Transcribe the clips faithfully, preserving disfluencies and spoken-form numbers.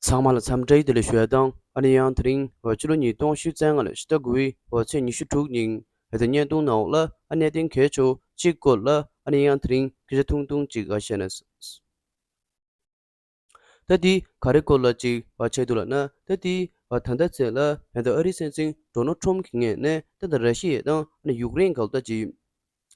ཚང་མ་ལ་འཚམས་འདྲི་བདེ་ལེགས་ཞུ་ཡ་དང་། ཨ་ནི་ཡང་དེ་རིང་ཕྱི་ལོ་ཉིས་སྟོང་ཉི་ཤུ་རྩ་ལྔ་ལོའི་ཕྱི་ཟླ་དགུ་པའི་ཚེས་ཉི་ཤུ་དྲུག་ཉིན་ད་ལྟ་བརྙན་ཐུང་ནང་ལ་ཨ་གནད་དོན་གལ་ཆེ་བོ་གཅིག་སྐོར་ལ་ཨ་ནི་ཡང་དེ་རིང་སྐད་ཆ་ཐུང་ཐུང་ཅིག་བཤད་ན། ད་དེ་ག་རེ་སྐོར་ལ་ཅིག་བྱས་འདུག་ལབ་ན། ད་དེ་ད་ལྟ་ཚེ་ལ་ད་ལྟ་ཨ་རིའི་སྲིད་འཛིན་ཌོ་ནལ་ཊམ་གྱི་ངོས་ནས་ད་ལྟ་ར་ཤི་ཡ་དང་ཨ་ནི་ཡུཀ་རེན་གང་ལྟར་ཅིག་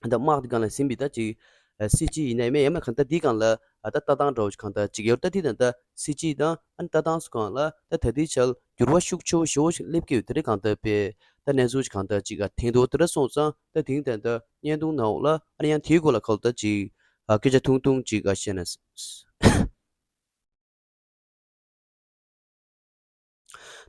ད་དམག་དེ་སྒང་ལ་ཟིན་པའི་ད་ཅིག་ཨ་སྲིད་ཇུས་ཡིན་ན་ཡང་མིན་ཡང་མིན་གང་ལྟར་དེའི་སྒང་ལ་ཨ་ད་ལྟ་སྟངས་འདྲ་བོ་ཞིག་གང་ལྟར་ཅིག་ཡོད། ད་དེ་ད་ལྟ་སྲིད་ཇུས་དང་ཨ་ནི་ལྟ་སྟངས་སུ་སྒང་ལ་ད་ད་ལྟའི་ཆར་འགྱུར་བ་ཤུགས་ཆེ་བོ་ཞེ་བོ་ཞིག་སླེབས་ཀྱི་ཡོད། དེ་རིགས་གང་ལྟར་དཔེ་ད་གནས་ཚུལ་ཞིག་གང་ལྟར་ཅིག་ཨ་ཐེངས་དུ་དེ་འདྲ་སོང་ཙང་ད་དེང་ད་ལྟ་བརྙན་ཐུང་ནང་ལ་ཨ་ནི་ཡང་དེའི་སྐོར་ལ་གང་ལྟར་ཅིག་ཨ་སྐད་ཆ་ཐུང་ཐུང་ཅིག་ཨ་བཤད་ན།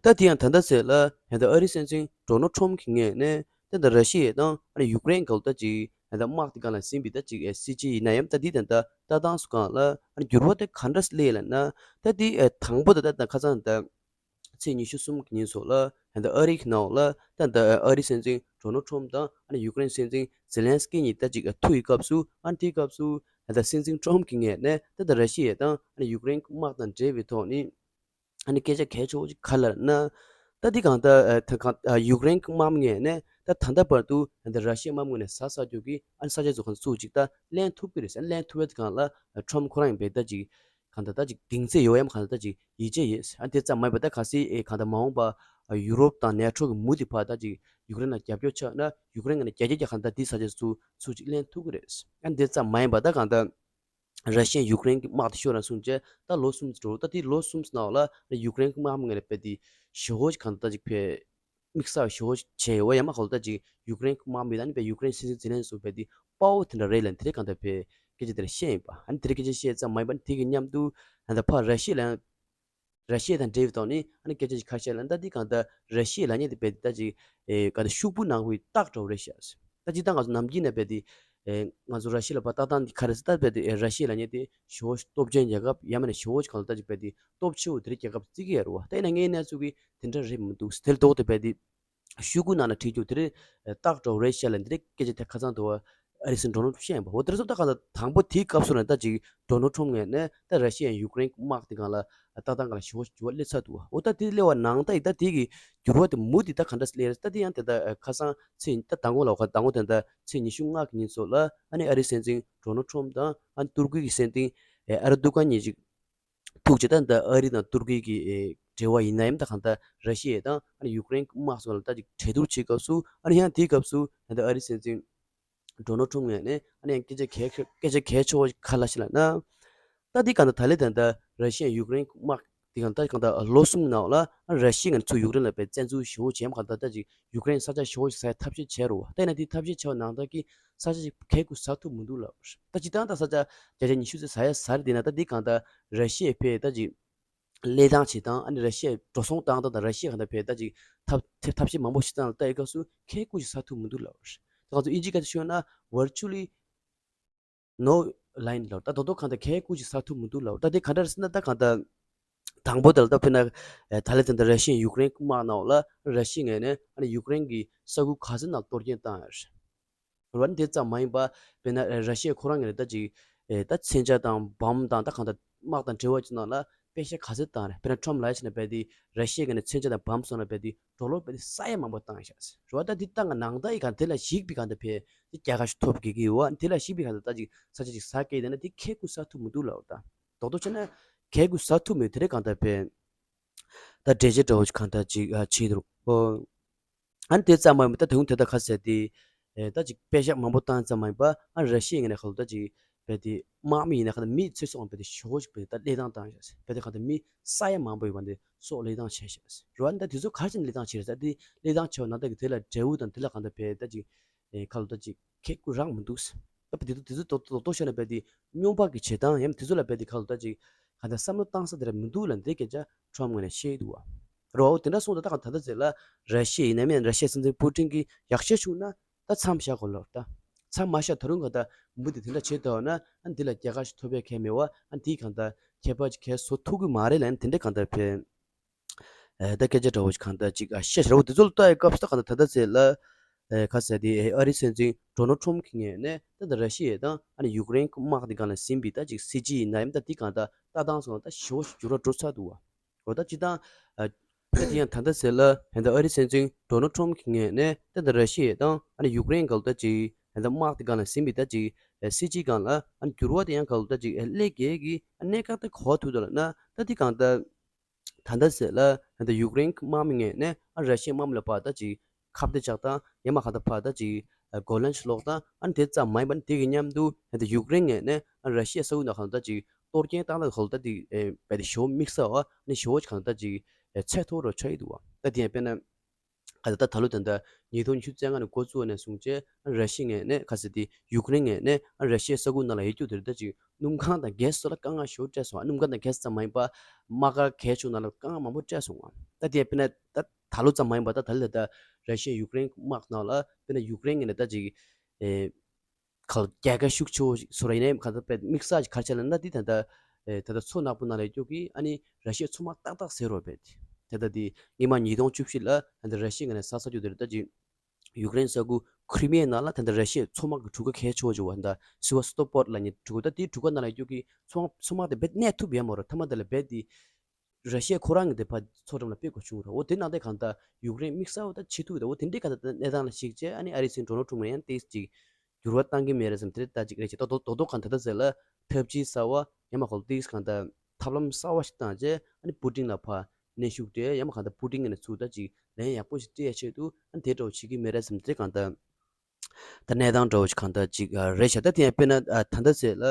ད་དེ་ཡང་ད་ལྟ་ཚེ་ལ་ད་ལྟ་ཨ་རིའི་སྲིད་འཛིན་ཌོ་ནལ་ཊམ་གྱི་ངོས་ནས་ད་ལྟ་ར་ཤི་ཡ་དང་ཨ་ནི་ཡུཀ་རེན་གང་ལྟར་ཅིག་ད་ལྟ་དམག་དེ་སྒང་ལ་ཟིན་པའི་ད་ཅིག་ཨེ་སྲིད་ཇུས་ཡིན་ན་ཡང་ད་དེ་ད་ལྟ་ལྟ་སྟངས་སུ་སྒང་ལ་ཨ་ནི་འགྱུར་བ་དེ་ག་འདྲ་སླེབས་ལབ་ན། ད་དེ་ཨེ་དང་པོ་ད་ད་ད་ཁ་སང་ད་ཚེས་ཉི་ཤུ་གསུམ་གྱི་ཉིན་སོགས་ལ་ད་ལྟ་ཨ་རི་གི་ནང་ལ་ད་ལྟ་ཨ་རིའི་སྲིད་འཛིན་ཌོ་ནལ་ཊམ་དང་ཨ་ནི་ཡུཀ་རེན་སྲིད་འཛིན་ཛེ་ལན་སི་ཀི་གཉིས་ད་ཅིག་ཨ་ཐུག་ཡི་སྐབས་སུ་ཨ་ནི་དེའི་སྐབས་སུ་ད་ལྟ་སྲིད་འཛིན་ཊམ་གྱི་ངོས་ནས་ད་ལྟ་ར་ཤི་ཡ་དང་ཨ་ནི་ཡུཀ་རེན་དམག་དང་འབྲེལ་བའི་ཐོག་ནས། ཨ་ནི་སྐད་ཆ་གལ་ཆེ་བོ་ཅིག་ག་རེ་ལབ་ན། ད་འདི་གང་ལྟར་ཨ་ད་གང་ཨ་ཡུཀ་རེན་གྱི་དམག་མི་ངོས་ནས་ད་ད་ལྟ་བར་དུ་ད་ར་ཤི་ཡའི་དམག་མི་ངོས་ནས་ཟ་ས་རྒྱུ་གི་ཨ་ནི་ས་ཆ་ཚོ་གང་ཚུགས་ཅིག་ད་ལེན་ཐུབ་ཀྱི་རེད་ཟེར། ལེན་ཐུབ་པའི་སྒང་ལ་ཨ་ཊམ་ཁོ་རང་ཡིན་པས་ད་ཅིག་གང་ལྟར་ད་ཅིག་གདེང་ཚོད་ཡོད་ཡམ་གང་ལྟར་ད་ཅིག་ཡིད་ཆེས་ཡོད་ཟེར། ཨ་ནི་དེ་ཙམ་མ་ཡིན་པ་ད་གལ་སྲིད་ཨེ་གང་ལྟར་མ་འོངས་པ་ཨ་ཡུ་རོབ་དང་ནེ་ཊོ་གི་མུ་མཐུད་ཕར་ད་ཅིག་ཡུཀ་རེན་ལ་རྒྱབ་སྐྱོར་ཆགས་ན་ཡུཀ་རེན་ངོས་ནས་རྒྱ་སྐྱེད་ཀྱི་གང་ལྟར་དེའི་ས་ཆ་ཚོ་ཚུགས་ཅིག་ལེན་ཐུབ་ཀྱི་རེད་ཟེར། ཨ་ནི་དེ་ཙམ་མ་ཡིན་པ་ད་གང་ལྟར། ར་ཤི་ཡ་ཡུཀ་རེན་གྱི་དམག་དེ་ཤོར་ན་སོང་རྗེས་ད་ལོ་གསུམ་འགྲོ། ད་དེ་ལོ་གསུམ་ནང་ལ་ཡུཀ་རེན་གྱི་དམག་མི་ངོས་ནས་དཔེ་དེ་ཞེ་བོ་ཞིག་གང་ལྟར་ཅིག་དཔེ་དམིགས་བསལ་ཞེ་བོ་ཞིག་བྱས་ཡོད་ཡ་མ་གང་ལྟར་ཅིག་ཡུཀ་རེན་གྱི་དམག་མི་དང་ནི་དཔེ་ཡུཀ་རེན་སྲིད་འཛིན་ཛེ་ལན་སི་ཀི་དཔེ་དེ་དཔའ་བོ་དེ་འདྲ་རེད་ལབ་དེ་རིགས་གང་ལྟར་དཔེ་སྐད་ཆ་དེ་འདྲ་བཤད་ཡིན་པ། ཨ་ནི་དེ་རིགས་སྐད་ཆ་བཤད་ཙམ་མ་ཡིན་པ་ནི་དེ་གི་མཉམ་དུ་ད་ལྟ་ཕར་ར་ཤི་ཡ་ལ་ར་ཤི་ཡ་དང་འབྲེལ་བའི་ཐོག་ནས་ཨ་ནི་སྐད་ཆ་ཞིག་ཁ་ཤས་ལ་ད་འདི་གང་ལྟར་ར་ཤི་ཡ་ལབ་མཁན་དེ་དཔེ་ད་ཅིག་ཨེ་ག་ད་ཤོག་བུ་ནང་གི་རྟགས་འདྲ་བོ་རེད་ཤག་ད་ཅི་ད་ང་ཚོ་ནམ་རྒྱུན་ནས་དཔེ་དེ་ཨེ་ང་ཚོ་ར་ཤི་ཡ་ལ་ཕར་ལྟ་སྟངས་འདི་ག་རེ་ཟེར། ད་དཔེ་དེ་ཨེ་ར་ཤི་ཡ་ལབ་མཁན་དེ་ཞེ་བོ་སྟོབས་ཆེན་རྒྱལ་ཁབ་ཡང་མིན་ན་ཞེ་བོ་གང་ལ་ད་ཅིག་དཔེ་དེ་སྟོབས་ཆེ་བོ་དེ་རིགས་རྒྱལ་ཁབ་བརྩི་གི་ཡོད་རེད་བ། ད་ཡིན་ན་ངའི་གནས་ཚུལ་གི་དེ་འདྲ་རེད་མི་འདུག་དེ་ལ་ལྡོག་སྟེ་དཔེ་དེ་ཤོག་གུ་ནང་ལ་བྲིས་རྒྱུ་དེ་རེད། རྟགས་འདྲ་བོ་རེད་ཤག་ལབ་འདི་རིགས་སྐད་ཆ་དེ་ཁ་སང་དུ་བ་ཨ་རི་སྲིད་འཛིན་ཌོ་ནལ་ཊམ་བཤད་ཡིན་པ། འོ་དེ་རེད་སོང་། ད་གང་ལྟར་དང་པོ་དེའི་སྐབས་སུ་ལ་ད་ཅིག་ཌོ་ནལ་ཊམ་ངོས་ནས་ད་ར་ཤི་ཡ་ཡུཀ་རེན་དམག་དེ་སྒང་ལ་ལྟ་སྟངས་སྒང་ལ་ཞེ་བོ་འགྱུར་བ་སླེབས་ཚར་འདུག་བ། འོ་ད་དེ་སླེབས་པ་ནང་ད་ཡིན་ད་དེ་གི་འགྱུར་བ་དེ་མུ་མཐུད་ད་ག་འདྲ་སླེབས་རེད། ད་དེ་ཡང་དེ་ད་ཁ་སང་ཚེས་ད་དང་པོ་ལ་བ་ཁ་དང་པོ་དེ་ད་ཚེས་ཉི་ཤུ་ལྔ་གི་ཉིན་སོགས་ལ་ཨ་ནི་ཨ་རིའི་སྲིད་འཛིན་ཌོ་ནལ་ཊམ་དང་ཨ་ནི་ཏུར་ཀི་གི་སྲིད་འཛིན་ཨེ་ཨེར་དོ་གྷན་གཉིས་ཅིག་ཐུག་བྱས་ད་ད་ཨ་རི་དང་ཏུར་ཀི་གི་ཨེ་འབྲེལ་བ་ཡིན་ན་ཡང་ད་གང་ལྟར་ར་ཤི་ཡ་དང་ཨ་ནི་ཡུཀ་རེན་དམག་སོགས་ལ་ད་ཅིག་གྲོས་བསྡུར་བྱེད་སྐབས་སུ་ཨ་ནི་ཡང་དེའི་སྐབས་སུ་ད་ལྟ་ཨ་རིའི་སྲིད་འཛིན་ཌོ་ནལ་ཊམ་ངོས་ནས་ཨ་ནི་ཡང་སྐད་ཆ་གལ་སྐད་ཆ་གལ་ཆེ་བ་ག་རེ་ལབ་ཤག་ལབ་ན། ད་འདི་གང་ལྟར་ད་ལན་ད་ལྟ་ར་ཤི་ཡ་ཡུཀ་རེན་དམག་འདི་གང་ལྟར་གང་ལྟར་ལོ་གསུམ་ནང་ལ་ཨ་ར་ཤི་ཡ་ངོས་ནས་ཚུར་ཡུཀ་རེན་ལ་དཔེ་བཙན་འཛུལ་ཞེ་བོ་བྱས་མ་གང་ལྟར་ད་ཅིག་ཡུཀ་རེན་ས་ཆ་ཞེ་བོ་ཞིག་ཟ་ཡ་ཐབས་ཤེས་བྱས་རེད་བ། ད་ཡིན་ན་དེ་ཐབས་ཤེས་བྱས་པ་ནང་ལྟར་གྱི་ས་ཆ་ཞིག་ཁེ་ཁུ་ཟ་ཐུབ་མི་འདུག་ལབ། ད་སྤྱིར་བཏང་ད་ས་ཆ་བརྒྱ་ཆ་ཉི་ཤུ་ཙམ་ཟ་ཡ་ཟ་རེད། དེ་ན་ད་འདི་གང་ལྟར་ར་ཤི་ཡའི་ཕེ་ད་ཅིག་ལས་སྟངས་བྱེད་སྟངས་ཨ་ནི་ར་ཤི་ཡའི་འགྲོ་སོང་བཏང་སྟངས་དང་ར་ཤི་ཡ་གང་ལྟར་ཕེ་ད་ཅིག་ཐབས་ཐབས་ཐབས་ཤེས་མང་པོ་བྱེད་སྟངས་ལ་ལྟ་ཡི་སྐབས་སུ་ཁེ་ཁུ་ཞིག་ཟ་ཐུབ་མི་འདུག་ལབ། ད་ང་ཚོ་ཨིན་ཇིའི་སྐད་ཆ་ཤོད་ན་virtually no line ལབ། ད་རྡོག་རྡོག་གང་ལྟར་ཁེ་ཁུ་ཞིག་ཟ་ཐུབ་མི་འདུག་ལབ། ད་དེ་ག་འདྲ་རེད་ཟེར་ན་ད་གང་ལྟར་དང་པོ་དེ་ལ་ད་དཔེར་ན་ད་ལན་དེ་འདྲ་ར་ཤི་ཡ་ཡུཀ་རེན་དམག་ནང་ལ་ར་ཤི་ཡ་ངོས་ནས་ཨ་ནི་ཡུཀ་རེན་གྱི་ས་ཁུལ་ག་ཚོད་ནང་གཏོར་སྐྱོན་བཏང་ཡོད་རེད། རེད་བ། དེ་ཙམ་མ་ཡིན་པ་དཔེར་ན་ར་ཤི་ཡ་ཁོ་རང་ངོས་ནས་ད་ཅིག་ཨེ་ད་མཚོན་ཆ་དང་བམ་དང་ད་གང་ལྟར་དམག་དང་འབྲེལ་བ་ཅིག་ནང་ལ་པེ་ཤ་ག་ཚོད་བཏང་རེད། དཔེར་ན་ཊམ་ལབ་ཡ་ཕྱིན་ན་དཔེ་དེ་ར་ཤི་ཡ་ངོས་ནས་མཚོན་ཆ་དང་བམ་སོགས་ལ་དཔེ་དེ་ཌོ་ལར་དཔེ་དེ་ས་ཡ་མང་པོ་བཏང་ཤག་རེད་བ། ད་དེ་བཏང་ག་ནང་ད་ཡི་གང་དེ་ལ་གཞིགས་པའི་གང་ལྟར་ཕེ་དེ་རྒྱལ་ཁ་ཞིག་ཐོབ་དགོས་ཀྱི་ཡོད་བ། དེ་ལ་གཞིགས་པའི་གང་ལྟར་ད་ཅིག་ས་ཆ་ཅིག་ཟ་སྐད་དེ་ན་དེ་ཁེ་ཁུ་ཟ་ཐུབ་མི་འདུག་ལབ། ད་རྡོག་རྡོག་བྱས་ན་ཁེ་ཁུ་ཟ་ཐུབ་མེད་དེ་རེད། གང་ལྟར་ཕེ་ད་འགྲེལ་བཤད་འདྲ་བོ་ཞིག་གང་ལྟར་ཅིག་ཨ་བྱེད་འདུག་ཨོ། ཨ་ནི་དེ་ཙམ་མ་ཡིན་པ་ད་དེ་སྔོན་དེ་ལྟར་ཁ་གསལ་ཏེ། ཨེ་ད་ཅིག་པེ་ཤག་མང་པོ་བཏང་ཙམ་མ་ཡིན་པ་ཨ་ར་ཤི་ཡའི་ངོས་ནས་ཁ་ལོ་ད་ཅིག་དཔེ་དེ་དམག་མི་ཡིན་ན་ཁ་ད་མི་ཚེ་སྲོག་དཔེ་དེ་ཞེ་པོ་ཅིག་དཔེ་ད་བློས་བཏང་བཏང་ཤག་དཔེ་དེ་ཁ་ད་མི་ས་ཡ་མང་པོ་ཡོད་པ་འདི་སྲོག་བློས་བཏང་བྱས་ཤག་རེད་བ། ད་དེ་ཚོ་ག་རེ་བྱས་ནས་བློས་བཏང་བྱས་རེད་ཟེར་དེ་བློས་བཏང་བྱས་པ་ན་ད་གི་དེ་ལ་འབྲས་བུ་དང་དེ་ལ་གང་ལྟར་དཔེ་ད་ཅིག་ཨེ་ཁ་ལོ་ད་ཅིག་ཁེ་ཁུ་རག་མི་འདུག་ཟེར། ད་དེ་ཚོ་དེ་ཚོ་རྡོག་རྡོག་རྡོག་བཤད་ན་དཔེ་དེ་སྨྱོན་པ་གི་བྱེད་སྟངས་ཡང་དེ་ཚོ་ལ་དཔེ་དེ་ཁ་ལོ་ད་ཅིག་གང་ལྟར་བསམ་བློ་བཏང་ས་དེ་ར་མི་འདུག་ལབ་འདི་སྐད་ཆ་ཊམ་ངོས་ནས་བཤད་འདུག་བ། རོ་དེ་འདྲ་སོང་ད་ད་གང་ད་ད་ཟེར་ལ་ར་ཤི་ཡ་ཡིན་ན་མིན་ར་ཤི་ཡའི་སྲིད་འཛིན་པུ་ཏིན་གྱིས་ཡག་བཤད་བྱུང་ན་ད་མཚམས་བཞག་དགོས་ལོ། ད་མཚམས་མ་བཞག་ད་རུང་གང་ལྟར་མུ་མཐུད་དེ་འདྲ་བྱེད་ཐུབ་ན་ཨ་འདི་ལ་རྒྱལ་ཁ་ཞིག་ཐོབ་ཡ་གལ་མེད་བ། ཨ་འདིས་གང་ལྟར་ཁྱད་པར་ཅིག་གལ་བཟོ་ཐུབ་ཀྱི་མ་རེད་ལབ་ནས་དེ་འདྲ་གང་ལྟར་ཕེ། ཨེ་ད་སྐད་ཆ་འདྲ་བོ་ཞིག་གང་ལྟར་ཅིག་ཨ་བཤད་ཤག་རེད་བ། དེ་ཚོ་ལ་ལྟ་ཡི་སྐབས་སུ་ད་གང་ལྟར་ད་ལྟ་ཚེ་ལ་ཨེ་ཁ་གསལ་དེ་ཨེ་ཨ་རིའི་སྲིད་འཛིན་ཌོ་ནལ་ཊམ་གྱི་ངོས་ནས་ད་ལྟ་ར་ཤི་ཡ་དང་ཨ་ནི་ཡུཀ་རེན་དམག་དེ་སྒང་ལ་ཟིན་པའི་ད་ཅིག་སྲིད་ཇུས་ཡིན་ན་ཡང་ད་དེ་གང་ལྟར་ལྟ་སྟངས་སོགས་ད་ཞེ་པོ་ཞིག་འགྱུར་བ་འགྲོ་ཚར་འདུག་བ། རོ། ད་སྤྱིར་བཏང་ཨ་ད་དེ་ཡང་ད་ལྟ་ཟེར་ལ་ཧན་ད་ཨ་རིའི་སྲིད་འཛིན་ཌོ་ནལ་ཊམ་གྱི་ངོས་ནས་ད་ད་ར་ཤི་ཡ་དང་ཨ་ནི་ཡུཀ་རེན་སྒང་ལ་ད་ཅིག་ཧན་ད་དམག་དེ་སྒང་ལ་ཟིན་པའི་ད་ཅིག་ཨ་སྲིད་ཇུས་སྒང་ལ་ཨ་ནི་འགྱུར་བ་དེ་ཡང་སྒང་ལ་ད་ཅིག་ཨ་སླེབས་ཀྱི་གི་ཨ་གནད་འགག་ད་ག་པར་ཐུག་འདུག་ལབ་ན། ད་དེ་སྒང་ད་ད་ལྟ་ཟེར་ལ་ད་ཡུཀ་རེན་དམག་མི་ངོས་ནས་ཨ་ར་ཤི་ཡའི་དམག་མི་ལ་ཕར་ད་ཅིག་ཁ་གཏད་བཅག་སྟངས། ཡང་མ་གང་ལྟར་ཕར་ད་ཅིག་ཨ་རྒོལ་ལན་ཞིག་སློག་སྟངས། ཨ་ནི་དེ་ཙམ་མ་ཡིན་པར་དེ་གི་མཉམ་དུ་ད་ཡུཀ་རེན་ངོས་ནས་ཨ་ར་ཤི་ཡའི་ས་ཁུལ་ནང་གང་ལྟར་ཅིག་གཏོར་སྐྱོན་བཏང་སྟངས་གང་ལྟར་དེ་ཨེ་བས་དེ་ཞེ་པོ་དམིགས་བསལ་བ་ཨ་ནི་ཞེ་པོ་ཅིག་གང་ལྟར་ཅིག་ཨེ་ཚད་མཐོ་རུ་ཆགས་ཡི་འདུག་བ། ད་དེ་ཡང་དཔེར་ན། ག་ད་ད་ད་ལོ་ད་ལྟ་ཉིས་སྟོང་ཉི་ཤུ་རྩ་ལྔ་ནས་འགོ་བཙུགས་ནས་བཟུང་བྱས་ཨ་ར་ཤི་ཡ་ངོས་ནས་ག་ཟེར་དེ་ཡུཀ་རེན་ངོས་ནས་ཨ་ར་ཤི་ཡའི་ས་ཁུལ་ནང་ལ་ཡོད་རྒྱུ་དེ་ད་ཅིག་སྣུམ་ཁང་དང་གྷེ་སི་སོགས་ལ་དཀའ་ངལ་ཞེ་པོ་སྤྲད་སོང་། ཨ་སྣུམ་ཁང་དང་གྷེ་སི་ཙམ་མ་ཡིན་པར་དམག་སྒར་གལ་ཆེ་ནང་ལ་དཀའ་ངལ་མང་པོ་སྤྲད་སོང་བ། ད་དེ་དཔེར་ན་ད་ད་ལོ་ཙམ་མ་ཡིན་པར་ད་ད་ལོ་ད་ལྟ་ར་ཤི་ཡ་ཡུཀ་རེན་དམག་ནང་ལ་དཔེར་ན་ཡུཀ་རེན་ངོས་ནས་ད་ཅིག་ཨེ་ག་རྒྱལ་ཁ་ཤུགས་ཆེ་བོ་ཞིག་བཟོ་ར་ཡིན་ནའི་ག་ད་དཔེ་དམིགས་བསལ་གྱི་ག་རེ་བྱས་ལབ་ན། འདི་ད་ལྟ་ཨེ་ད་ལྟ་མཚོ་ནག་པོ་ནང་ལ་ཡོད་རྒྱུ་གི་ཨ་ནི་ར་ཤི་ཡའི་མཚོ་དམག་ཏག་ཏག་ཟེར་རོ་བས། ད་ལྟ་འདི་སྔོན་མ་ཉིས་སྟོང་བཅུ་བཞི་ལ་ད་ལྟ་ར་ཤི་ཡ་ངོས་ནས་ས་ས་རྒྱུ་དེར་ད་ཅིག་ཡུཀ་རེན་ས་ཁུལ་ཁི་རི་མི་ཡའི་ནང་ལ་ད་ལྟ་ར་ཤི་ཡའི་མཚོ་དམག་གི་གྲུ་ཁ་གལ་ཆེ་བོ་ཅིག་ཡོད་པ། ད་སི་ཝ་སི་ཏོ་པོར་ལབ་མཁན་གྲུ་ཁ། ད་དེའི་གྲུ་ཁ་ནང་ལ་ཡོད་རྒྱུ་གི་མཚོ་དམག་མཚོ་དམག་དེ་རྦད་གནས་ཐུབ་ཡ་མ་རེད། མཐའ་མ་དེ་ལ་རྦད་དེ་ར་ཤི་ཡ་ཁོ་རང་གི་དེ་ཕར་མཚོ་འགྲམ་ལ་སྤེལ་དགོས་བྱུང་ར། འོ་དེ་ནང་དེ་གང་ལྟར་ཡུཀ་རེན་དམིགས་བསལ་བ་ད་བྱེད་ཐུབ་ཡོད། འོ་དེ་འདྲའི་གང་ལྟར་གནས་སྟངས་ལ་གཞིགས་བྱས་ཨ་ནི་ཨ་རིའི་སྲིད་འཛིན་ཌོ་ནལ་ཊམ་ངོས་ནས་ཡང་ཏོག་ཙམ་ཅིག་འགྱུར་བ་བཏང་གི་མེད་རེད་བསམ། དེ་རེད། ད་ཅིག་རེད་ཅེ་ད་རྡོག་རྡོག་རྡོག་གང་ལྟར་ད་ཟེར་ལ་ཐབས་ཇུས་གསར་བ་ཡང་མ་གོ་ཏོག་ཙམ་གང་ལྟར་ཐབས་ལམ་གསར་བ་ཞིག་བཏང་བྱས་ཨ་ནི་པུ་ཏིན་ལ་ཕར་གནོན་ཤུགས་སྤྲད། ཡང་མ་གང་ལྟར་པུ་ཏིན་ངོས་ནས་ཚུར་ད་ཅིག་ལན་ཡག་པོ་ཞིག་སྤྲད་ཡ་ཆེད་དུ་ཨ་ནི་དེ་འདྲ་བོ་བྱེད་ཀྱི་མེད་རེད་བསམ། དེ་གང་ལྟར་ད་གནས་སྟངས་འདྲ་བོ་ཞིག་གང་ལྟར་ཅིག་ཨ་རེད་ཤག་ད་དེ་ཡང་དཔེར་ན་ཨ་ད་ལྟ་ཟེར་ལ་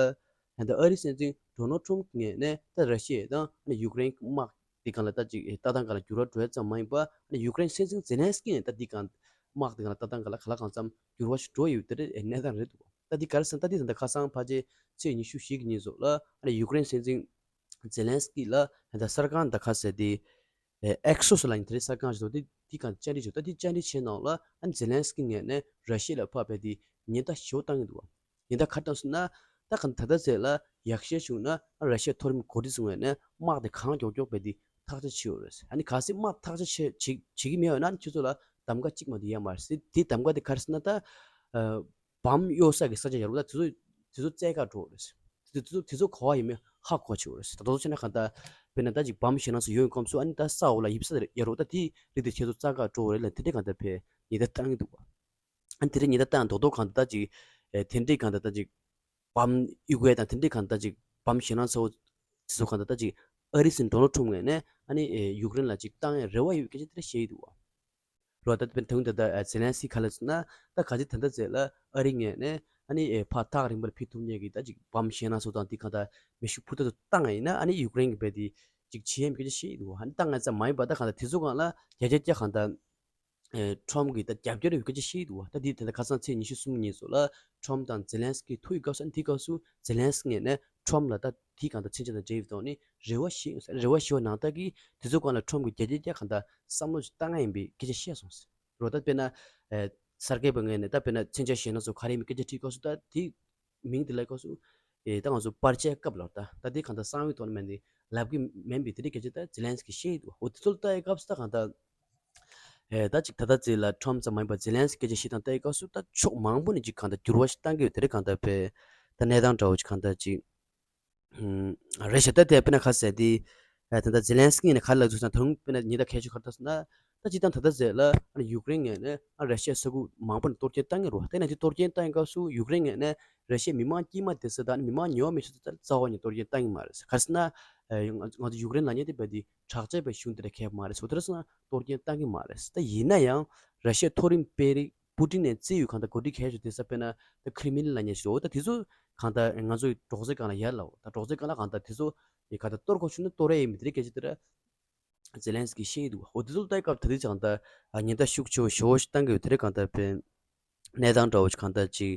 ད་ལྟ་ཨ་རིའི་སྲིད་འཛིན་ཌོ་ནལ་ཊམ་ངོས་ནས་ད་ར་ཤི་ཡ་དང་ཨ་ནི་ཡུཀ་རེན་དམག་དེ་སྒང་ལ་ད་ཅིག་ཨེ་ལྟ་སྟངས་སྒང་ལ་འགྱུར་བ་འགྲོ་ཡ་ཙམ་མ་ཡིན་པར་ཨ་ནི་ཡུཀ་རེན་སྲིད་འཛིན་ཛེ་ལན་སི་ཀི་ནས་ད་དེ་སྒང་དམག་དེ་སྒང་ལ་ལྟ་སྟངས་སྒང་ལ་ག་ལ་གང་འཚམ་འགྱུར་བ་ཞིག་འགྲོ་ཡི་ཡོད། དེ་རེད་ཨེ་གནས་སྟངས་རེད་འདུག་ད་དེ་ག་རེ་ཟེར་ན། ད་དེ་ད་ལྟ་ཁ་སང་ཕལ་ཆེར་ཚེས་ཉི་ཤུ་བཞི་གི་ཉིན་སོགས་ལ་ཨ་ནི་ཡུཀ་རེན་སྲིད་འཛིན་ཛེ་ལན་སི་ཀི་ལ་ད་ལྟ་གསར་ཁང་ད་ག་ཟེར་དེ་ཨེ་ཨེག་སི་ལབ་མཁན་དེ་རེད། གསར་ཁང་ཞིག་འདུག་དེ་དེ་སྒང་བཅར་འདྲི་བྱུང་། ད་དེ་བཅར་འདྲི་བྱས་ནང་ལ་ཨ་ནི་ཛེ་ལན་སི་ཀི་ངོས་ནས་ར་ཤི་ཡ་ལ་ཕར་ཕེབས་དེ་ཉེན་བརྡ་ཞེ་པོ་བཏང་གི་འདུག་བ། ཉེན་བརྡ་ག་རེ་བཏང་སོང་ན། ད་ག་ད་ལྟ་ཟེར་ལ་ཡག་ཤོས་བྱུང་ན་ཨ་ར་ཤི་ཡའི་མཐོ་རིམ་འགོ་ཁྲིད་ཚོ་ངོས་ནས་དམག་དེ་གང་མགྱོགས་མགྱོགས་ཕེབས་དེ་ཐག་གཅོད་བྱེད་ཡོད་རེད། ཨ་ནི་གལ་སྲིད་དམག་ཐག་གཅོད་བྱེད་བྱེད་བྱེད་ཀྱི་མེད་པ་ན་ཨ་ནི་ཁྱོད་ཚོ་ལ་གདམ་ག་གཅིག་མ་གཏོགས་ཡོད་མ་རེད་ཟེར། དེ་གདམ་ག་དེ་ག་རེ་ཟེར་ན། ད་ཨ་བམ་གཡུག་ས་གི་ས་ཆ་ཡོད་རེད་པ། ད་དེ་ཚོ་དེ་ཚོ་བཙལ་ག་འགྲོ་རེད། དེ་ཚོ་དེ་ཚོ་ག་པར་ཡིན་མིན་ཧ་གོ་བྱེད་དགོས་རེད། ད་དུང་བྱས་ན་གང་ལྟར་དཔེར་ན་ད་ཅིག་བམ་ཞེད་སྣང་ཚོ་ཡོང་སྐབས་སུ་ཨ་ནི་ད་ས་འོག་ལ་ཡིབ་ས་ཡོད་རེད་པ། ད་དེ་རིགས་དེ་ཁྱེད་ཚོ་བཙལ་ག་འགྲོ་དགོས་རེད་ལབ་དེ་འདྲའི་གང་ལྟར་ཕར་ཉེན་བརྡ་བཏང་གི་འདུག་པ། ཨ་ནི་དེ་འདྲའི་ཉེན་བརྡ་བཏང་རྡོག་རྡོག་གང་ལྟར་ད་ཅིག་ཨེ་དེ་འདྲའི་གང་ལྟར་ད་ཅིག་བམ་གཡུག་ཡས་དང་དེ་འདྲའི་གང་ལྟར་ཅིག་བམ་ཞེད་སྣང་ཚ་བོ་དེ་ཚོ་གང་ལྟར་ད་ཅིག་ཨ་རིའི་སྲིད་འཛིན་ཌོ་ནལ་ཊམ་ངོས་ནས་ཨ་ནི་ཨེ་ཡུཀ་རེན་ལ་ཅིག་བཏང་ཡས་རེ་བ་ཡོད་སྐད་ཆ་དེ་འདྲ་བཤད་ཀྱི་འདུག་པ། རོ། ད་དཔེར་ན་ད་ལྟ་ཨ་ཛེ་ལན་སི་ཀི་ག་ལབ་ཟེར་ན། ད་ག་ཚོད་ད་ལྟ་ཟེར་ལ་ཨ་རི་ངོས་ནས་ཨ་ནི་ཨེ་ཕར་ཐག་རིང་པོ་ལ་ཕེབས་ཐུབ་མཁན་གྱི་ད་ཅིག་བམ་ཞེད་སྣང་ཚོ་དང་དེ་གང་ལྟར་མེ་ཤུགས་འཕུར་མདའ་ཚོ་བཏང་ཡིན་ན་ཨ་ནི་ཡུཀ་རེན་གྱིས་རྦད་དེ་ཅིག་བྱེད་ཡས་མེད་སྐད་ཆ་བཤད་ཀྱི་འདུག་པ། ཨ་ནི་བཏང་ཡས་ཙམ་མ་ཡིན་པ་ད་གང་ལྟར་དེ་ཚོ་སྒང་ལ་བརྒྱ་ཆ་བརྒྱ་གང་ལྟར་ཨེ་ཊམ་གྱིས་ད་རྒྱབ་སྐྱོར་ཡོད་སྐད་ཆ་བཤད་ཀྱི་འདུག་པ། ད་དེ་ད་ལྟ་ཁ་སང་ཚེས་ཉི་ཤུ་གསུམ་ཉིན་སོགས་ལ་ཊམ་དང་ཛེ་ལན་སི་ཀི་ཐུག་པའི་སྐབས་སུ། ཨ་ནི་དེའི་སྐབས་སུ་ཛེ་ལན་སི་ཀི་ངོས་ནས་ཊམ་ལ་ད་དེའི་གང་ལྟར་མཚོན་ཆ་དང་འབྲེལ་བའི་ཐོག་ནས་རེ་བ་ཞིག་ཡོད་ཟེར། རེ་བ་ཞིག་ཡོད་ནང་ལྟར་གྱི་དེ་ཚོ་སྒང་ལ་ཊམ་གྱིས་བརྒྱ་ཆ་བརྒྱ་གང་ལྟར་བསམ་བློ་ཞིག་བཏང་ཡ་ཡིན་པའི་སྐད་ཆ་བཤད་སོང་ཟེར། རོ། ད་དཔེར་ན་ཨེ་གསར་འགོད་པ་ངོས་ནས་ད་དཔེར་ན་མཚོན་ཆ་ཞེད་སྣང་ཚོ་ག་རེ་ཡིན་མིན་སྐད་ཆ་དྲིས་སྐབས་སུ། ད་དེ་མིང་དེ་ལབ་སྐབས་སུ་ཨེ་ད་ང་ཚོ་པར་ཆས་སྐབས་ལ་ད་ད་དེ་གང་ལྟར་གསང་བའི་ཐོག་ནས་མིང་དེ་ལབ་ཀྱི་མིན་པའི་དེ་འདྲའི་སྐད་ཆ་ད་ཛེ་ལན་སི་ཀིས་བཤད་ཀྱི་འདུག་འོ་དེ་ཚོ་ལ་ལྟ་ཡི་སྐབས་སུ་ད་གང་ལྟར་ཨེ་ད་ཅིག་ད་ལྟ་ཙི་ལ་ཊམ་ཙམ་མ་ཡིན་པར་ཛེ་ལན་སི་ཀི་སྐད་ཆ་བཤད་སྟངས་ལྟ་ཡི་སྐབས་སུ་ད་ཕྱོགས་མང་པོ་ནས་ཅིག་གང་ལྟར་འགྱུར་བ་ཞིག་བཏང་གི་ཡོད། དེ་འདྲའི་གང་ལྟར་དཔེ་ད་གནས་སྟངས་འདྲ་བོ་ཅིག་གང་ལྟར་ཅིག་ཨུམ། རེད་ཤག་ད་དེ་དཔེར་ན་ག་ཟེར་དེ། ཨ་ད་ལྟ་ཛེ་ལན་སི་ཀི་ནས་ག་རེ་ལབ་འདུག་ཟེར་ན། ད་རུང་དཔེར་ན་ཉེན་བརྡ་གལ་ཆེ་ག་རེ་བཏང་ཟེར་ན། ད་སྤྱིར་བཏང་ད་ལྟ་ཟེར་ལ་ཨ་ནི་ཡུཀ་རེན་ངོས་ནས་ཨ་ར་ཤི་ཡའི་ས་ཁུལ་མང་པོ་ནས་གཏོར་སྐྱོན་བཏང་གི་རེད་པ། དེ་ནས་དེ་གཏོར་སྐྱོན་བཏང་ཡོད་སྐབས་སུ་ཡུཀ་རེན་ངོས་ནས་ར་ཤི་ཡའི་མི་མང་དཀྱུས་མ་དེ་ཚོ་དང་ཨ་ནི་མི་མང་ཉུང་བ་མི་ཚོ་ད་རྩ་བ་ནས་གཏོར་སྐྱོན་བཏང་གི་མ་རེད། ག་རེ་ཟེར་ན། ཨ་ང་ང་ཚོ་ཡུཀ་རེན་ལབ་མཁན་དེ་རྦད་དེ་དྲག་ཆས་པའི་གཞུང་དེ་འདྲ་གང་ཡང་མ་རེད། འོ་དེ་འདྲ་སོང་ན་གཏོར་སྐྱོན་བཏང་གི་མ་རེད། ད་ཡིན་ན་ཡང་ར་ཤི་ཡའི་མཐོ་རིམ་དཔོན་རིགས་པུ་ཏིན་ནས་རྩིས་ཡོད་གང་ལྟར་འགོ་ཁྲིད་གལ་ཆེ་དེ་ཚོ་དཔེར་ན་ད་ཁི་རི་མི་ལིན་ལབ་མཁན་ཞིག་འདུག་ད་དེ་ཚོ་གང་ལྟར་ང་ཚོ་ཡི་སྒྲོག་ཙེ་སྒང་ལ་ཡར་ལ་འོ་ད་སྒྲོག་ཙེ་སྒང་ལ་གང་ལྟར་དེ་ཚོ་ཡི་གང་ལྟར་གཏོར་དགོས་བྱུང་ན་གཏོར་ཡས་ཡིན་མིན་དེ་འདྲའི་སྐད་ཆ་དེ་འདྲ་ཛེ་ལན་སི་ཀིས་བཤད་ཀྱི་འདུག་འོ་དེ་ཚོ་ལ་ལྟ་སྐབས་ད་དེ་གང་ལྟར་ཉེན་བརྡ་ཤུགས་ཆེ་བོ་ཞེ་པོ་ཞིག་བཏང་གི་ཡོད། དེ་འདྲའི་གང་ལྟར་དཔེ་གནས་སྟངས་འདྲ་བོ་ཞིག་གང་ལྟར་ཅིག་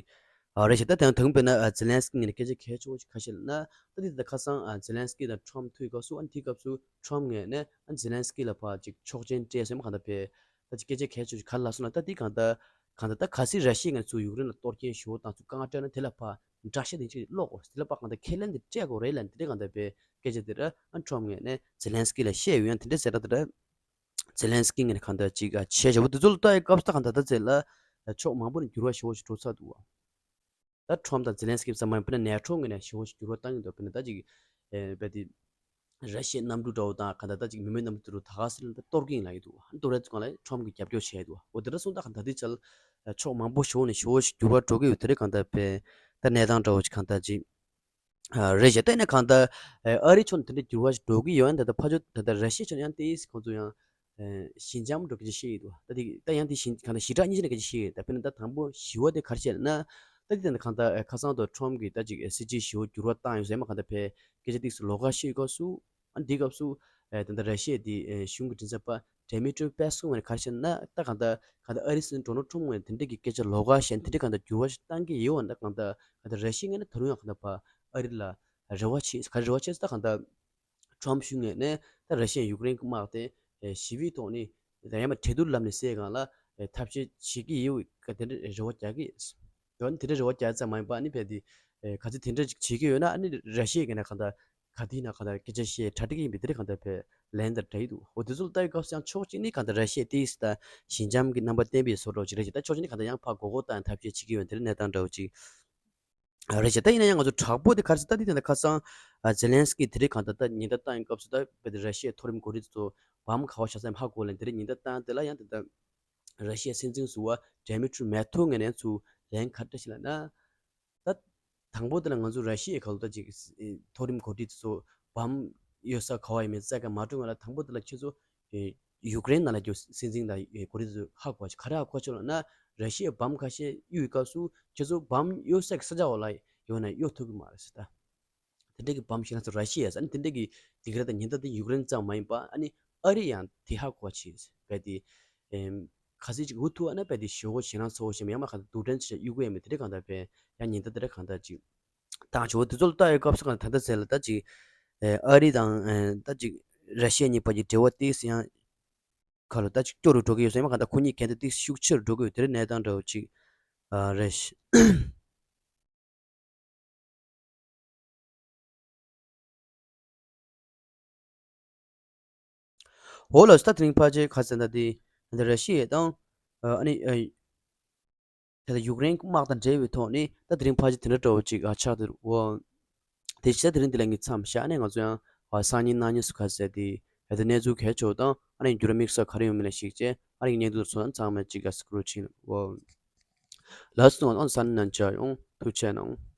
ཨ་རེད་ཤག་ད་དེ་ཡང་དེ་རིང་དཔེར་ན་ཨ་ཛེ་ལན་སི་ཀི་ངོས་ནས་སྐད་ཆ་གལ་ཆེ་བོ་ཞིག་ག་རེ་བཤད་ལབ་ན། ད་དེ་ད་ཁ་སང་ཨ་ཛེ་ལན་སི་ཀི་དང་ཊམ་ཐུག་སྐབས་སུ་ཨ་ནི་དེའི་སྐབས་སུ་ཊམ་ངོས་ནས་ཨ་ཛེ་ལན་སི་ཀི་ལ་ཕར་ཅིག་ཆོག་མཆན་སྤྲད་སོང་། གང་ལྟར་དཔེ་ད་ཅིག་སྐད་ཆ་གལ་ཆེ་བོ་ཞིག་ག་རེ་ལབ་སོང་ལབ་ན། ད་དེ་གང་ལྟར་གང་ལྟར་ད་གལ་སྲིད་ར་ཤི་ཡ་ངོས་ནས་ཚུར་ཡུཀ་རེན་ལ་གཏོར་སྐྱོན་ཞེ་པོ་བཏང་ཚུལ་དཀའ་ངལ་སྤྲད་ན་དེ་ལ་ཕར་དགྲ་ཤ་དེ་ཅིག་སློག་དགོས། དེ་ལ་ཕར་གང་ལྟར་ཁས་ལེན་དེ་སྤྲད་དགོས་རེད་ལབ་ནས་དེ་འདྲའི་གང་ལྟར་དཔེ་སྐད་ཆ་དེ་འདྲ་ཨ་ཊམ་ངོས་ནས་ཛེ་ལན་སི་ཀི་ལ་བཤད་ཡོད། ཡང་དེ་འདྲ་ཟེར་ན་དེ་འདྲ་ཛེ་ལན་སི་ཀི་ངོས་ནས་གང་ལྟར་ཅིག་ཨ་བྱས་བྱས་པོ་དེ་ཚོ་ལ་ལྟ་ཡི་སྐབས་སུ་ད་གང་ལྟར་ད་ཟེར་ལ་ཕྱོགས་མང་པོ་ནས་འགྱུར་བ་ཞེ་པོ་ཞིག་འགྲོ་ཚར་འདུག་བ། ད་ཊམ་དང་ཛེ་ལན་སི་ཀི་ཙམ་མ་ཡིན་པར་ནེ་ཊོ་ངོས་ནས་ཞེ་པོ་ཞིག་འགྱུར་བ་བཏང་གི་འདུག་དཔེར་ན་ད་ཅིག་ཨེ་རྦད་དེ་ ར་ཤི་ཡའི་གནམ་གྲུ་འདྲ་བོ་དང་གང་ལྟར་ད་ཅིག་མི་མེད་གནམ་གྲུ་དེ་ཚོ་ད་ག་སེ་ལ་ད་གཏོར་གི་ཡིན་ལབ་ཀྱི་འདུག་ཨ་ནི་གཏོར་ཡ་ཚོ་སྒང་ལ་ཁྲོམ་གྱིས་རྒྱབ་སྐྱོར་བྱས་འདུག་འོ་དེ་འདྲ་སོང་ཙང་ད་ལྟའི་ཆར་ཕྱོགས་མང་པོ་ཞིག་ནས་ཞེ་པོ་ཞིག་འགྱུར་བ་འགྲོ་གི་ཡོད། དེ་རིང་གང་ལྟར་ཕེ་ད་གནས་སྟངས་འདྲ་བོ་ཞིག་གང་ལྟར་ཅིག་ཨ་རེད་བྱས། ད་ཡིན་ན་གང་ལྟར་ཨ་རིའི་ཕྱོགས་ནས་དེ་འདྲ་འགྱུར་བ་ཞིག་འགྲོ་གི་ཡོད། ཡང་ད་ལྟ་ཕར་ཕྱོགས་ད་ལྟ་ར་ཤི་ཡའི་ཕྱོགས་ནས་ཡང་ཏོག་ཙམ་ཁོང་ཚོ་ཡང་ཞི་འཇམ་འགྲོ་གི་ཞིག་ཡོད་འདུག་ད་དེ་ད་ཡང་དེ་ཞི་གང་ལྟར་ཞི་དྲག་གཉིས་ཆ་ནས་ག་ཅིག་ཞིག་ཡོད། ད་དཔེར་ན་ད་དང་པོ་ཞི་བ་དེ་ག་རེ་བྱས་ན། ད་དེ་ད་གང་ལྟར་ཁ་སང་དུ་ཁྲོམ་གྱིས་ད་ཅིག་སྲིད་ཇུས་ཞི་བ་འགྱུར་བ་བཏང་ཡོད་ཟེར་མ་གང་ལྟར་ཕེ་སྐད་ཆ་ཏོག་ཙམ་ལོགས་ཀ་བཤད་སྐབས་སུ། ཨ་འདིའི་སྐབས་སུ་ཨ་ད་ལྟ་ར་ཤི་ཡའི་དེ་ཨ་གཞུང་གི་མགྲིན་ཚབ་པ་ཌེ་མི་ཊྲི་པེ་སྐུ་ངོས་ག་རེ་བཤད་ན། ད་གང་ལྟར་གང་ལྟར་ཨ་རིའི་སྲིད་འཛིན་ཌོ་ནལ་ཊམ་ངོས་དེ་འདྲ་གི་སྐད་ཆ་ལོགས་ཀ་བཤད། དེ་འདྲ་གང་ལྟར་འགྱུར་བ་ཞིག་བཏང་གི་ཡོད་ན། གང་ལྟར་གང་ལྟར་ར་ཤི་ཡ་ངོས་ནས་ད་རུང་ཡང་གང་ལྟར་ཕར་ཨ་རི་ལ་རེ་བ་བྱེད། ག་རེ་རེ་བ་བྱེད་ཟེར་ད་གང་ལྟར་ཊམ་གཞུང་ངོས་ནས་ད་ར་ཤི་ཡ་ཡུཀ་རེན་གྱི་དམག་དེ་ཨ་ཞི་བའི་ཐོག་ནས་ད་ཡང་མ་གྲོས་བསྡུར་ལམ་ནས་སེལ་སྒང་ལ་ཨ་ཐབས་ཤེས་བྱེད་ཀྱི་ཡོད་ག་དེ་འདྲ་རེ་བ་རྒྱག་གི་ཡོད། དེ་འདྲ་རེ་བ་རྒྱག་ཙམ་མ་ཡིན་པ་ཨ་ནི་ཕེ་དེ་ཨ་ག་ཚོད་དེ་འདྲ་ཅིག་བྱེད་ཀྱི་ཡོད་ན། ཨ་ནི་ར་ཤི་ཡའི་ངོས་ནས་གང་ལྟར་ག་དུས་ན་གང་ལྟར་སྐད་ཆ་བཤད་གྲ་སྒྲིག་ཡིན་པའི་དེ་འདྲ་གང་ལྟར་ཕེ་ལན་དང་འདྲ་ཡི་འདུག་འོ་དེ་ཚོ་ལ་ལྟ་བའི་སྐབས་སུ་ཡང་ཕྱོགས་གཅིག་ནས་གང་ལྟར་ར་ཤི་ཡས་ཏོག་ཙམ་ད་ཞི་འཇམ་གྱི་རྣམ་པ་བསྟན་པའི་བཟོ་འདྲ་ཅིག་རེད་ཅེ། ད་ཕྱོགས་གཅིག་ནས་གང་ལྟར་ཡང་ཕར་མགོ་སྐོར་བཏང་ཐབས་ཤེས་བྱེད་ཀྱི་ཡོད། དེ་འདྲའི་གནས་སྟངས་འདྲ་བོ་ཅིག་རེད་ཅེ། ད་ཡིན་ན་ཡང་ང་ཚོ་དྲག་པོ་དེ་ག་རེ་ཟེར་ད་དེ་དེ་འདྲ་ཁ་སང་ཨ་ཛེ་ལན་སི་ཀི་དེ་རིང་གང་ལྟར་ད་ཉེན་བརྡ་བཏང་ཡོད་སྐབས་སུ་ད་དཔེ་དེ་ར་ཤི་ཡའི་མཐོ་རིམ་འགོ་ཁྲིད་ཚོ་བམ་ག་པར་བཞག་ས་ཡིན་ཧ་གོ་ལེ། དེ་རིང་ཉེན་བརྡ་བཏང་དེ་ལ་ཡང་དེ་ད་ར་ཤི་ཡའི་སྲིད་འཛིན་ཟུར་པ་ཌེ་མི་ཊྲི་མེ་ཐོ་ངོས་ནས་ཚུར་ལན་ག་རེ་བྱས་ལབ་ན། ད་དང་པོ་དེ་ལ་ང་ཚོ་ར་ཤི་ཡའི་ཁ་ལོ་ད་ཅིག་མཐོ་རིམ་འགོ་ཁྲིད་ཚོ་བམ་གཡུག་ས་ག་པར་ཡིན་མིན་རྩ་ཁ་མ་སྤྲོད་སྔོན་ལ། དང་པོ་དེ་ལ་ཁྱེད་ཚོ་ཡུཀ་རེན་ནང་ལ་ཡོད་སྲིད་འཛིན་དང་འགོ་ཁྲིད་ཚོ་ཧ་གོ་བ་ཅིག་ག་རེ་ཧ་གོ་བ་ཅིག་ལབ་ན། ར་ཤི་ཡའི་བམ་ཁ་ཤས་གཡུག་སྐབས་སུ་ཁྱེད་ཚོ་བམ་གཡུག་ས་གི་ས་ཆ་འོག་ལ་ཡོད་ན་གཡུག་ཐུབ་ཀྱི་མ་རེད་ཟེར་ད། དེ་འདྲ་གི་བམ་ཤེས་ན་ཚོ་ར་ཤི་ཡ་ཟེར། ཨ་ནི་དེ་འདྲ་གི་སྡིགས་ར་དང་ཉེན་བརྡ་དེ་ཡུཀ་རེན་ཙམ་མ་ཡིན་པ་ཨ་ནི་ཨ་རི་ཡང་དེ་ཧ་གོ་བ་བྱས་བས་དེ། ཨེམ། ག་ཚོད་ཅིག་འུ་ཐུག་ཨ་ན་བས་དེ་ཞོ་གོ་ཞེ་ན་ཚོ་ཞེ་མ་ཡང་མ་ག་ད་རྡུལ་ཕྲན་ཆེ་གཡུག་གི་ཡ་མེད། དེ་འདྲ་གང་ལྟར་བས་ཡང་ཉེན་བརྡ་དེ་འདྲ་གང་ལྟར་ཅིག་བཏང་ཆོག་དེ་ཚོ་ལ་ལྟ་ཡོད་སྐབས་སུ་གང་ད་ལྟ་ཚེ་ལ་ད་ཅིག་ཨ་རི་དང་ད་ཅིག་ར་ཤི་ཡ་གཉིས་བར་གྱི་འབྲེལ་བ་ཏོག་ཙམ་ཡང་ག་ལ་ད་ཅིག་སྐྱོ་རུ་འགྲོ་གི་ཡོད་ཟེར་མ་ག་ད་ཁོ་གཉིས་གལ་ཏེ་ཏོག་ཙམ་ཤུགས་ཆེ་རུ་འགྲོ་གི་ཡོད། དེ་རིང་གནས་སྟངས་འདྲ་བོ་ཅིག་རེད་ཤག་འོ་ལགས་སོ། ད་དེ་རིང་ཕལ་ཆེར་ག་ཟེར་ན་དེ་འདི་ར་ཤི་ཡ་དང་ཨ་ནི་ད་ལྟ་ཡུཀ་རེན་དམག་དང་འབྲེལ་བའི་ཐོག་ནས་ད་དེ་རིང་ཕལ་ཆེར་དེ་འདྲ་འདྲ་བོ་ཅིག་ཆགས་འདུག་འོ་དེ་བྱས་ད་དེ་རིང་འདི་ལ་ངས་མཚམས་བཞག་ནས་ང་ཚོ་ཡང་སང་ཉིན་གནངས་ཉིན་སུ་ག་ཟེར་དེ་ད་ལྟ་གནས་ཚུལ་གལ་ཆེ་བ་དང་ཨ་ནི་འགྱུར་བ་དམིགས་བསལ་ག་རེ་ཡོང་མིན་ལ་གཞིགས་བྱས་ཨ་ནི་ངས་འདུག་ཚོ་ཚང་མ་ཅིག་ག་སྐུ་རུ་ཕྱིན། འོ་ལགས་སོ། ང་ཚོ་ས་ནས་ནང་ཆ་ཡོང་། ཐུགས་རྗེ་གནང་།